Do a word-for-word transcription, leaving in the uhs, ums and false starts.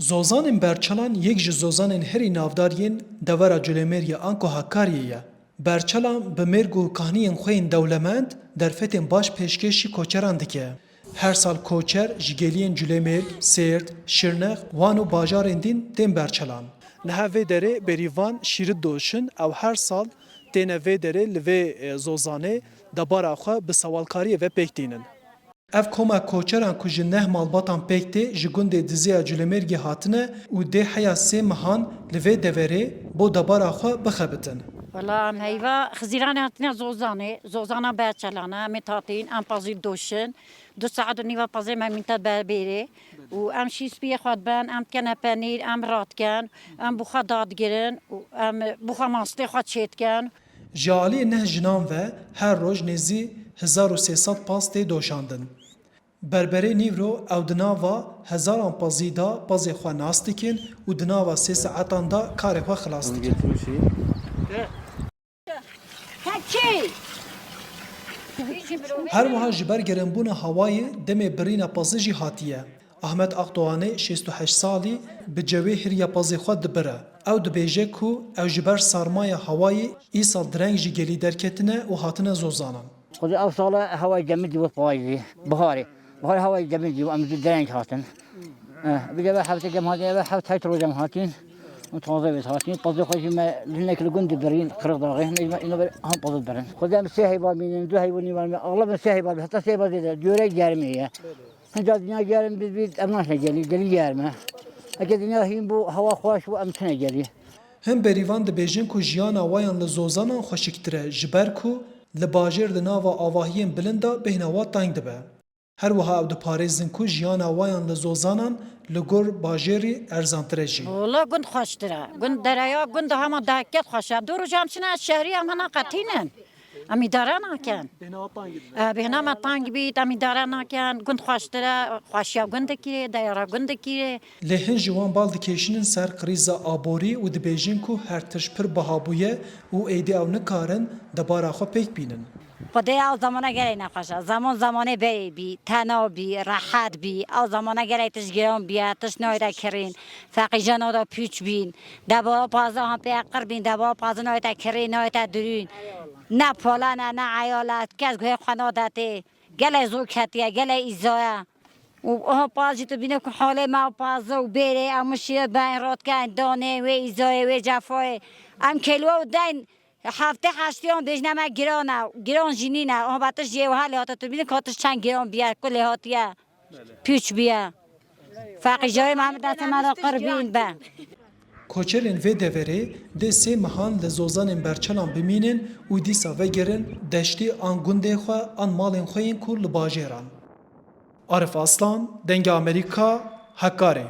Zozanên Berçalan yek ji zozanên herî navdar yên devera Culemêrgê anku Hakariyê ye. Berçalan bi mêrg û kahniyên xwe yên dewlemend derfetên baş pêşkêşî koçeran dike. Her sal koçer ji geliyên Culemêrg, Sêrt, Şirnex, Wan û bajarên din tên Berçalan. Niha vê derê berîvan şîrit doşin, ew her sal têne vê derê li vê, e, zozanê debara xwe bi sewalkariyê ve pêk tînin. Ev koma koçeran ku ji neh malbatan pêk tê, ji gundê Dizê ya Culemêrgê hatine û dê heya sê mehan li vê deverê bo debara xwe bixebitin. Wela em heyva Xizîranê hatine Zozanê, Zozana Berçelana, em ê hatîn, em pazî doşin, du saet û nîva pazê me mînta berbêrê û em şî spiyê xwe diben, em dikene penîr, em radiken, em bi xwe dadigirin û em bi xwe mastê xwe çêdiken. Ji aliyê neh jinan ve her roj nêzî hezar û sê sed paz tê doşandin. Berberê nîvro ew di nava hezaran pazî de pazê xwe nas dikin û di nava sê saetan de karê xwe xilas dikin. Her wiha ji ber germbûna hewayê demê birîna pazê jî hatiye. Ahmet Akdoğanê şêst û heşt salî bi cewê hiriya pazê xwe dibire. Ew dibêje ku ew ji ber sarmaya hewayê îsal direng ji gelî derketine û hatine zozanan. Xwedê ev sala hewayê demî dî wet payîzî, biharê. Biharê hewayê demî dî em zû direng hatin. Eh, bi de ve hefte gem hatin, eve heft heyt roj em hatin. Û taze vêt hatin. Pazê xwe jî me linek li gund dibirîn, Qirixdaxê. Hine me îno ber han pazê dibirin. Xwedê em sê heyva mînin, du heyva nîvan me. Axla me sê heyva bi, heta sê heyva zêde. Cûre germê ye. Hinca dinya germ bî, bî, em naşine gelî, gelî germ e. Heke dinya hîn bû, hewa xweş bû, em çine gelî. Hin berîvan dibêjin ku jiyana wayan li zozanan xweşiktir e, ji ber ku li bajêr di nava avahiyên bilind de bêhna wa teng dibe. Her wiha ew diparêzin ku jiyana wayan li zozanan li gor bajêrî erzantir e jî. Wala gund xweştir e. Gund dereya gund hema dehket xweş e. Du roj em çine şehrî em hena qetînin. Em îdare nakin. Bêhna me tang bît, em îdare nakin. Gund xweştir e, xweşiya gundekî, dayara gundekî. Lê hin ji wan bal dikêşînin ser krîza aborî û dibêjin ku her tişt pir biha bûye û êdî ew nikarin debara xwe pêk bînin. Xwedê ew zamana gelek nexweş e. Zeman zamanê berê bî, tena bî, rehet bî. Ew zamana gelek tişt giran bîye, tişt nayête kirîn. Feqîjan da pûç bîn. Debara paza han pê qir bîn, debara paza nayête kirîn, nayête dirûn. Ne pala ne, ne eyala, kes guhê xwe nadetê. Gelek zor ketiye, gelek îza ye. Û aha paz jî tu bîne ku halê me paza û bêrê, em şiye ben rotken danê wê îzayê, wê cefayê. Em kêlwa û deyn Heftê heştiyan bêjne me giran e, giran jî nîne. Aha betiş jê wiha lê hate tu bînin ka tiş çend giran bîye, ku lê hatiye. Pûç bîye. Feqîjarê me hemî destê me re qir bîn be. Koçerên vê deverê dê sê mehan li zozanên Berçelan bimînin û dîsa vegerin deştê an gundê xwe an malên xwe yên ku li bajêran. Arif Aslan, Dengê Amerîka, Hakarê.